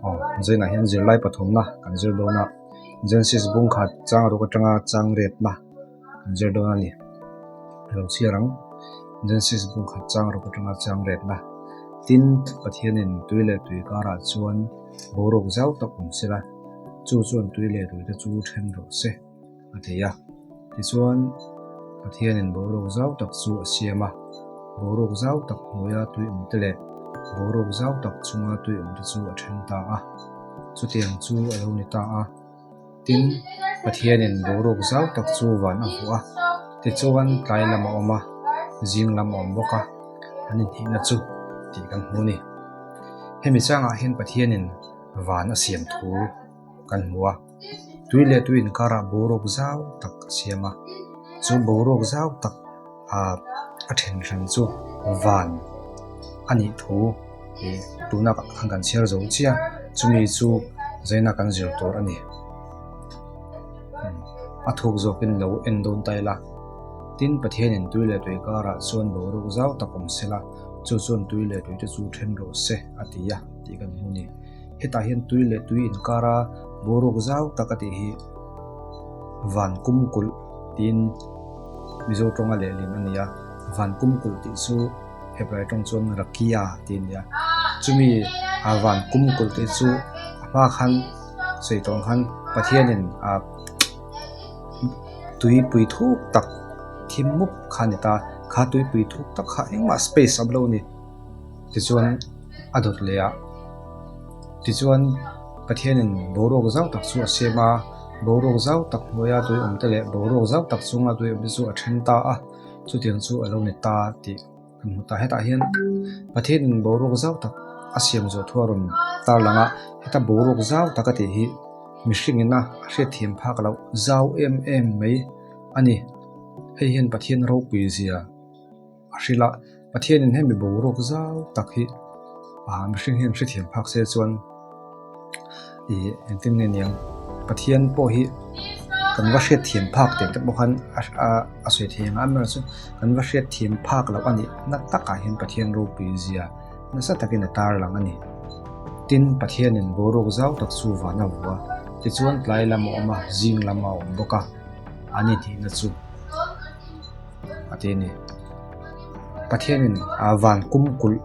Aw zainah hian zirlai pathumna kan zir dawn a Genesis bung khat chang ruk atanga chang retna kan zir dawn a ni lo chhiar ang Genesis bung khat chang ruk atanga chang retna tin Pathianin tui leh tui karah chuan boruak zau tak awm sela chu chuan tui leh tui te chu then rawh se. a ti a. Tichuan, Pathianin boruak zau tak chu a siam a, boruak zau tak hnuaia tui awm te leh boruak zau tak chunga tui awm te chu a then ta a. Chutiang chu a lo ni ta a. Tin, Pathianin boruak zau tak chu van a vuah a, tichuan tlai lam a awm a, zing lam a awm bawk a, an inhnihna chu tih kan hmu a ni. Hemi changah hian Pathianin van a siam thu kan hmu a. Tui leh tui inkarah boruak zau tak a siam a, chu boruak zau tak ah a then hran chu van a nih thu ih tuna khan kan chhiar zo chiah chumi chu zaina kan zir tur a ni. A thuk zawkin lo en dawn ta ila tin Pathianin tui leh tui karah chuan boruak zau tak awm sela chu chuan tui leh tui te chu then rawh se a ti a tih kan hmu a ni. Hetah hian tui leh tui inkara boruak zau tak a tih hi van kum kulh tiin Mizo tawnga lehlin a ni a, van kum kulh tih chu Hebrai tawng chuan Rakia tih a ni a, chumi a van kum kulh tih chu a hma khan sawi tawh ang khan Pathianin ah tuipui thuk tak thim mup kha a ni ta, kha tuipui thuk tak kha engmah space a awm lo a ni. Tichuan a dawt leh a, tichuan Pathianin boruak zau tak chu a siam a, boruak zau tak hnuaia tui awm te leh boruak zau tak chunga tui awm te chu a then ta a, chutiang chu a lo ni ta tih kan hmu ta. Hetah hian Pathianin boruak zau tak a siam zawh thu a rawn tarlang a, heta boruak zau tak a tih hi mihring ina a hriatthiam phak loh zau em em mai a ni. Hei hian Pathian ropui zia. A hrilh a, Pathianin hemi boruak zau tak hi ah mihring hian hrethiam phak se chuan ih engtin nge niang Pathian pawh hi kan va hriatthiam phak tih te pawh khan a sawi thei ang a amaherawhchu kan va hriatthiam phak loh a nih na takah hian Pathian ropui zia nasa takin a tarlang a ni. Tin, Pathianin boruak zau tak chu van a vuah a, tichuan tlai lam a awm a, zing lam a awm bawk a, an inhnihna chu. a ti a ni. Pathianin a van kum kulh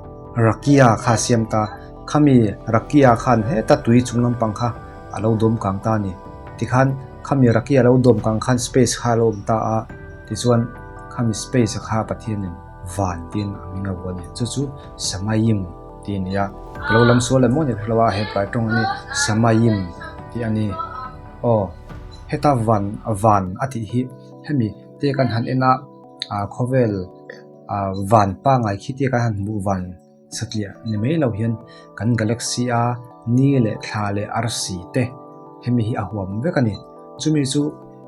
Rakia kha a siam ta, khami Rakia khan heta tui chung lampang kha a lo dawm kang ta a ni. Tikhan khami Rakia a lo dawm kang khan space kha a lo awm ta a, tichuan khami space a kha Pathianin van tiin a hming a vuah a ni. Chu chu Samayim tih a ni a, ka lo lam sual em maw ni ka hre lo a, Hebrai tawng a ni Samayim tih a ni. Aw heta van van a tih hi hemi. Te kan han en a ah khawvel ah van pangai khi te kan han hmuh van satliah ni mai lo hian kan galaxy a ni leh thla leh arsi te hemi hi a huam vek a ni chumi chu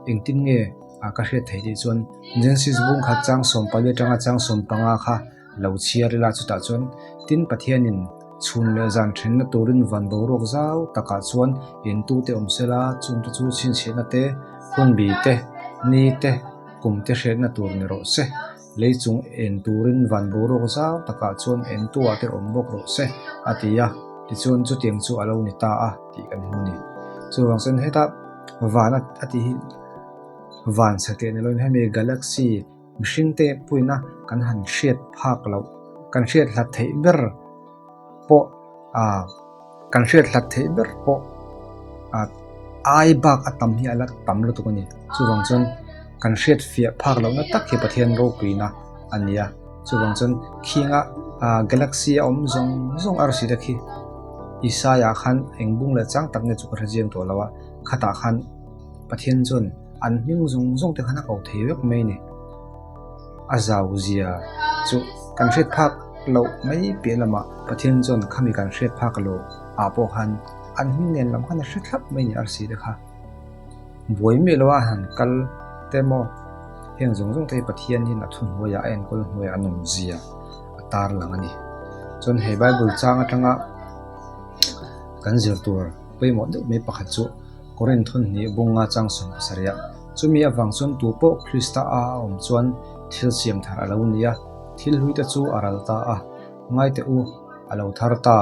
engtin nge ah ka hriat theih tih chuan Genesis bung khat chang 14 atanga chang 15 kha lo chhiar ila chutah chuan tin Pathianin chhun leh zan thenna turin van boruak zau takah chuan intute awm sela chungte chu chhinchhiahna te hunbi te ni te kum te hriatna tur ni rawh se lei chung en turin van boruak zau takah chuan entuah te awm bawk rawh se a ti a tichuan chutiang chu a lo ni ta a tih kan hmu a ni chuvang chuan heta van a tih hi van satliah ni lovin hemi galaxy. Mihringte puina kan han hriat phak loh, kan hriat hlat theih ber pawh ah kan hriat hlat theih ber pawh ah ai bak a tam hi a la tam lutuk a ni. Chuvang chuan kan hriat fiah phak lohna tak hi Pathian ropuina a ni a. Chuvang chuan khinga ah galaxy a awm zawng zawng arsi te khi Isaiah khan eng bung leh chang tak nge chu ka hre chiang tawh lo a, khatah khan Pathian chuan. An hming zawng zawng te khan a ko thei vek mai a ni. A zau zia chu kan hriat phak loh mai piah lamah Pathian chuan khami kan hriat phak loh ah pawh khan an hming nen lam khan a hre thlap mai a ni arsi te kha. Buai miah loh a han kal te maw heng zawng zawng te hi Pathian hian a thuhnuaiah a enkawl hnuaiah a nawm zia a tar lang a ni. Chuan he Bible chang atanga kan zir tur pawimawh deuh mai pakhat chu. Korinth hun hnih bunga chang 70. Chumi avang chuan tu pawh Krista a a awm chuan thil siam thar a lo ni a, thil hlui te chu a ral ta a, ngaite u, a lo thar ta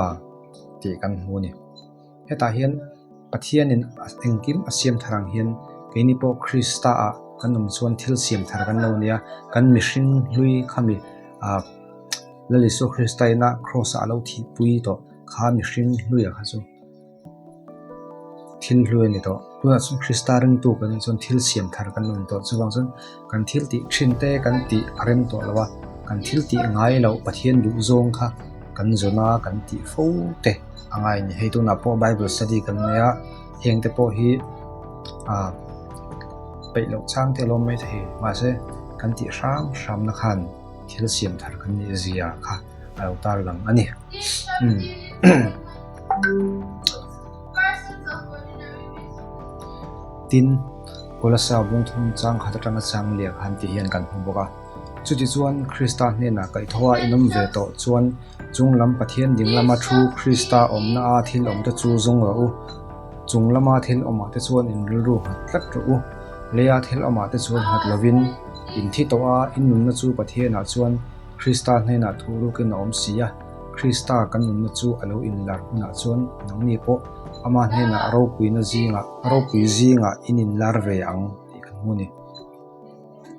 tih kan hmu a ni. Hetah hian Pathianin engkim a siam thar ang hian keini pawh Krista ah kan awm chuan thil siam thar kan lo nia, kan mihring hlui khami ah Lal Isua Krista ina cross ah a lo thihpui tawh kha mihring hluia kha chu thil hlui a ni tawh. Tunah chuan Krista ringtu kan nih chuan thil siam thar kan lo ni tawh. Chuvang chuan kan thil tih thin te kan tih a rem tawh lo a, kan thil tih ngai loh Pathian duh zawng kha kan zawn a, kan tih fo te a ngai a ni. Hei tunah pawh Bible study kan nei a, heng te pawh hi ah peih loh chang te a lawm mai thei. Mahse kan tih hram hram na khan thil siam thar kan nih zia kha a lo tar lang a ni. Tin, Kolasa bungthum chang khat atanga chang liak han tih hian kan hmu bawk a. Chutichuan, Krista hnenah kaihthawha inawm ve tawh chuan chung lam Pathian ding lama thu Krista awmna a thil awmte chu zawng rawh u. Chung lama thil awmah te chuan in rilru nghat tlat rawh u. Leia thil awmah te chuan nghat lovin in thi tawh a, in nunna chu Pathianah chuan Krista hnenah thu rukin a awm si a. Krista kan nunna chu a lo inlar hunah chuan nangni pawh ama hnenah ropuina zingah ropui zingah in inlar ve ang tih kan hmu a ni.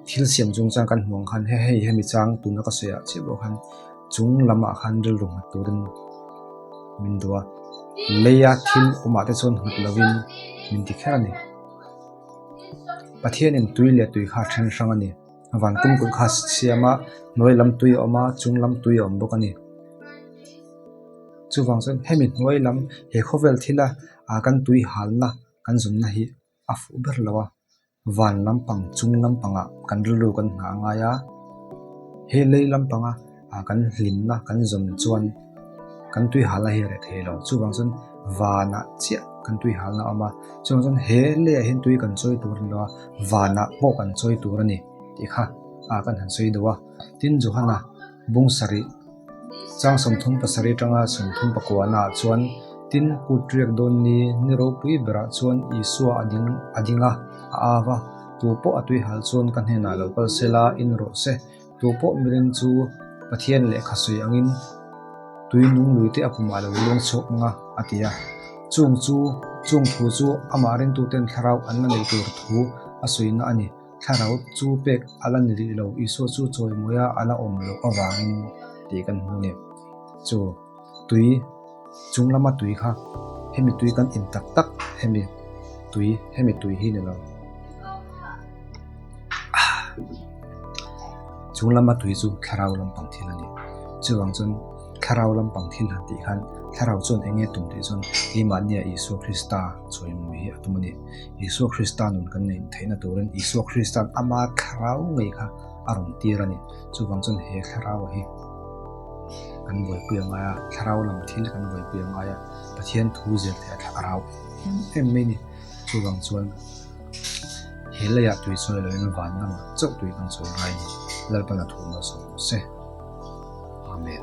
Thil siam chungchang kan hmuh ang khan he hei hemi chang tuna ka sawi ah chiah pawh khan chung lamah khan rilru nghat turin min duh a, leia thil awmah te chuan nghat lovin min ti kher a ni. Pathianin tui leh tui kha a then hrang a ni. Van kum kulh kha siam a, hnuai lam tui a awm a, chung lam tui a awm bawk a ni. Chuvang chuan hemi hnuai lam he khawvel thila ah kan tui halna kan zawnna hi a fuh ber lo a, van lampang chung lampangah kan rilru kan nghah a ngai a, he lei lampanga ah kan hlimna kan zawn chuan kan tui halna hi a reh thei lo. Chuvang chuan vanah chiah kan tui halna a awm a, chuvang chuan he leiah hian tui kan chawi tur a ni lo a, vanah pawh kan chawi tur a ni tih kha ah kan han sawi deuh a. Tin Johana bung sarih chang 37 atanga 34 naah chuan tin kut riak dawn ni ni ropui berah chuan Isua a ding a ding a, a au a, tu pawh a tui hal chuan ka hnenah lo kal sela in rawh se. Tu pawh mirin chu Pathian lehkha sawi angin tui nung lui te a pumah lo luang chhuak ang a, a ti a. Chung chu, chung thu chu amah ringtuten thlarau an la nei tur thu a sawina a ni. Thlarau chu pek a la ni rih lo, Isua chu chawimawia a la awm loh avangin tih kan hmu a ni. Chu tui, chung lama tui kha hemi tui kan in tak tak hemi tui, hemi tui hi ni lo. Chung lama tui chu thlarau lampang thil a ni. Chuvang chuan thlarau lampang thil han tih khan thlarau chuan eng nge tum tih chuan keimahnia Isua Krista chawimawi hi a tum a ni. Isua Krista nun kan neih theihna turin Isua Krista'n ama thlarau ngei kha a rawn tir a ni. Chuvang chuan he thlarau hi kan buaipui a ngai a, thlarau lam thil kan buaipui a ngai a, Pathian thu zir theih a thlarau em em mai a ni. Chuvang chuan. He leiah tui chawi loin van lamah chauh tui kan chawi ngai a ni. Lalpan a thu malsawm rawh se. Amen.